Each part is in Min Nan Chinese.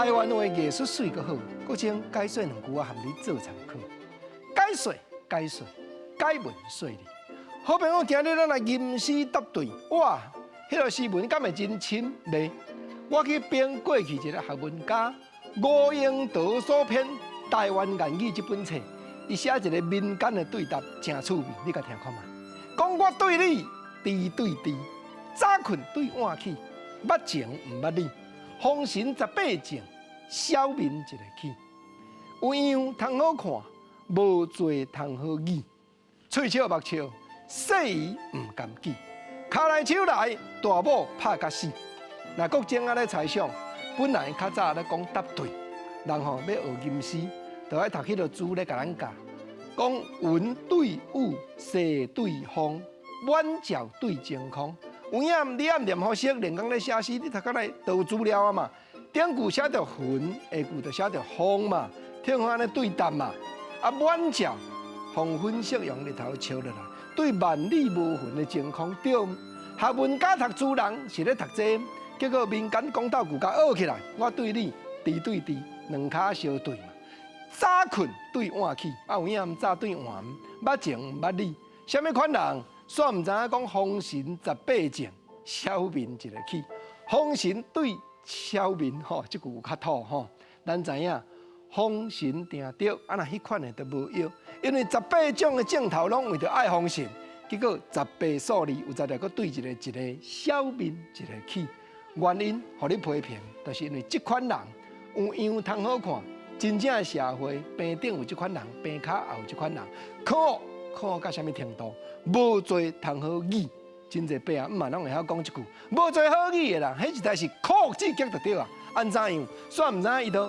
台灣話藝術媠閣好，閣請解說兩句我含你做參考。解說解說解文說理。好朋友，今日咱來吟詩答對，哇！彼個詩文敢會真深袂？我去編過去一个學問家吳英德所編《台灣諺語》這本冊，伊寫一个民間的對答，誠趣味，你共聽看覓。講我對你，豬對豬，早睏對晚起，捌情毋捌理，風神十八將，小民一个起。有樣通好看，無做通好語，喙笑目笑，細姨毋甘記，跤來手來，大某拍甲死。那國政仔咧猜想，本來較早咧講答對，人吼欲學吟詩，就愛讀彼个書咧共咱教，講雲對雨，雪對風，滿照對晴空。有影你按念予熟，連講咧寫詩，你讀起來都有資料啊嘛。頂句寫著雲，下句就寫著風嘛，聽好按呢對答嘛。啊，滿照黃昏夕陽日頭照落來，對萬里無雲的晴空對。學問家讀書人是咧讀這個，結果民間講鬥句共學起來，我對你，豬對豬，兩跤相對嘛。早睏對晚起，啊有影早對晚，捌情毋捌理，啥物款人？煞毋知影講風神十八將，小民一个起。風神對小民吼，這句有較妥吼。咱知影風神定著，啊若彼款的就無藥，因為十八種的症頭攏為著愛風神，結果十八數字有才調閣對一個一个小民一个起。原因予你批評，就是因為這款人有樣通好看，真正的社會棚頂有這款人，棚跤也有這款人，可惡可惡到啥物程度？無做通好語，真濟伯仔姆嘛攏會曉講這句，無做好語的人，彼實在是可惡至極就對啊。按怎樣？煞毋知影伊都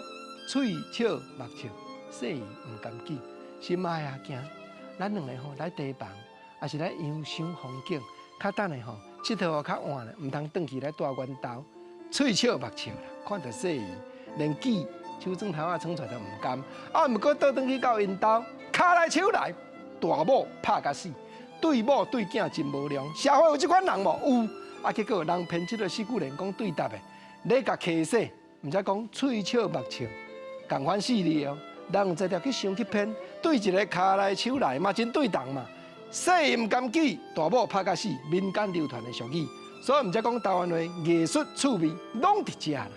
喙笑目笑，細姨毋甘記，心愛啊行。咱兩个吼來茶房，抑是來欣賞風景，較等下吼，𨑨迌較晚咧，毋通轉去來蹛源頭，喙笑目笑啦，看著細姨，連記手指頭仔創出來都毋甘。啊，毋過倒轉去到𪜶兜，跤來手來，大某拍甲死，對某對囝真無良。社會有這款人無？有。啊，結果人編這个四句連講對答的，咧共溪洗，毋知講喙笑目笑，仝款四字哦。人有才調去想去編，對一个跤來手來嘛真對同嘛。細姨毋甘記，大某拍甲死，民間流傳的俗語，所以毋才講台灣話藝術趣味攏佇遮啦。